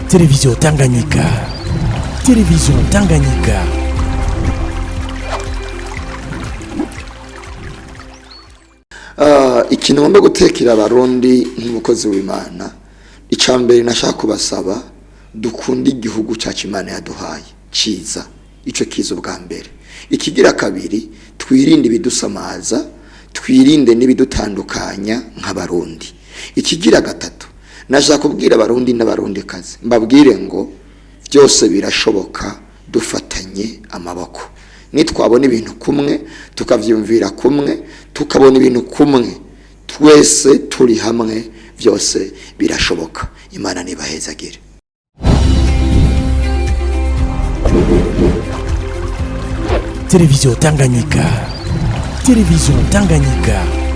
Television Tanganyika. Television Tanganyika. Ikintu ngomba gutekera abarundi nk'umukozi w'Imana, icya mbere nashaka kubasaba, dukunde igihugu cyacu Imana yaduhaye ciza. Icyo kiza ubwa mbere. Ikigira kabiri, twirinde ibidusamaza, twirinde n'ibidutandukanya nk'abarundi. Ikigira gatatu, nashaka kubwira abarundi n'abarundikazi, mbabwire ngo byose birashoboka dufatanye amaboko. Nitwabona ibintu kumwe, tukavyumvira kumwe, tukabona ibintu kumwe, twese turi hamwe, byose birashoboka. Imana nibahezagire. Television Tanganyika. Television Tanganyika.